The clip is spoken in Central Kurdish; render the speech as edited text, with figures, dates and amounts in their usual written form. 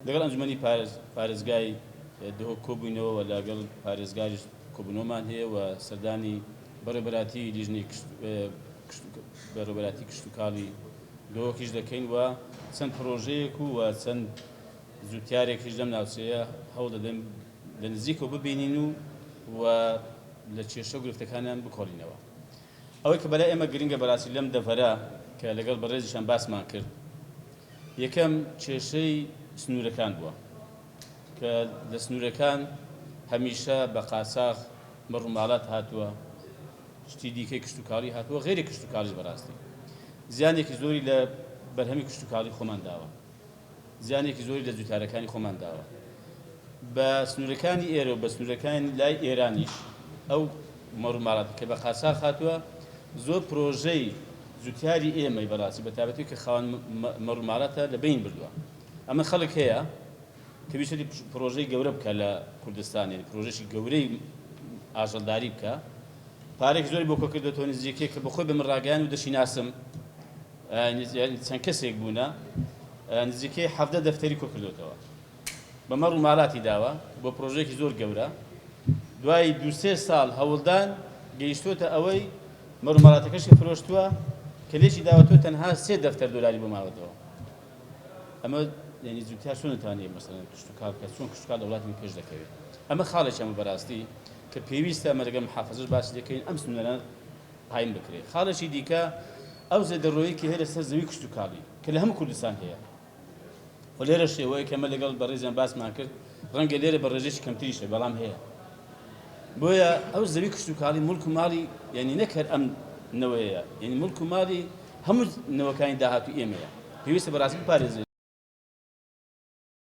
لەگەڵ ئەنجومەنی پارێزگای دهۆک کۆبووینەوە و لەگەڵ پارێزگاریش کۆبوونەوەمان هەیە و سەردانی بەڕێوەبەراتی لیژنەی بەڕێوەبەراتی کشتوکاڵی دهۆکیش دەکەین و چەند پرۆژەیەک و چەند جوتیارێکیش لەم ناوچەیە هەوڵ دەدەین لە نزیکەوە ببینین و و لە کێشە و گرفتەکانیان بکۆڵینەوە. ئەوەی کە بەلای ئێمە گرنگە بەڕاستی لەم دەڤەرە کە لەگەڵ بەڕێزیشان باسمان کرد یەکەم کێشەی سنوورەکان بووە کە لە سنوورەکان هەمیشە بە قاچاخ مەڕوماڵات هاتووە شتی دیکەی کشتوکاڵی هاتووە غێری کشتوکاڵیش بەڕاستی زیانێکی زۆری لە بەرهەمی کشتوکاڵی خۆمان داوە زیانێکی زۆری لە جوتیارەکانی خۆمان داوە. بە سنوورەکانی ئێرە و بە سنوورەکانی لای ئێرانیش ئەو مەڕ و ماڵاتە کە بە قاچاخ هاتووە زۆر پرۆژەی جوتیاری ئێمەی بەڕاستی بە تایبەتی کە خاوەن مەڕ و ماڵاتە لە بەین بردووە. ئەمە خەڵک هەیە کە ویستی پرۆژەی گەورە بکە لە کوردستان یعنی پرۆژەشی گەورەی ئاژەڵداری بکە پارێک زۆری بۆ کۆکردێتەوە نزیکەی کە بەخۆی بە من ڕاگەیان و دەشیناسم چەند کەسێک بوونە نزیکەی 17 دەفتەری کۆکردوێتەوە بە مەڕ و مالاتی داوە بۆ پرۆژێکی زۆر گەورە دوای دوسێ ساڵ هەوڵدان گەیشتوتە ئەوەی مەڕ و ماڵاتەکەشی فرۆشتووە کە لێکی داوەتەوە تەنها سێ دەفتەر دۆلاری بۆ ماوەتەوە ئەمە یعنی جوتیار چۆن دەتوانێت مەسەلەن کشتوکاڵ بکات چۆن کشتوکاڵ لە وڵاتی پێش دەکەوێت ئەمە خاڵێکی ئەمە بەڕاستی کە پێویستە ئەمە لەگەڵ محافزەش باسی دەکەین ئەم سنوورانە قایم بکرێت. خاڵێکی دیکە ئەو زێدەڕۆیی کە هەیە لەسەر زەوی کشتوکاڵی کە لە هەموو کوردستان هەیە و لێرەش هەیە کە ئەمە لەگەڵ بەڕێزیان باسمان کرد ڕەنگە لێرە بە ڕێژەیەکی کەمتریش هەیە بەڵام هەیە بۆیە ئەو زەوی کشتوکاڵی مڵک و ماڵی یعنی نەک هەر ئەم نەوەیە یعنی مڵک و ماڵی هەموو نەوەکانی داهاتوو ئێمەیە پێویستە بەڕاستی بپارێزرێت.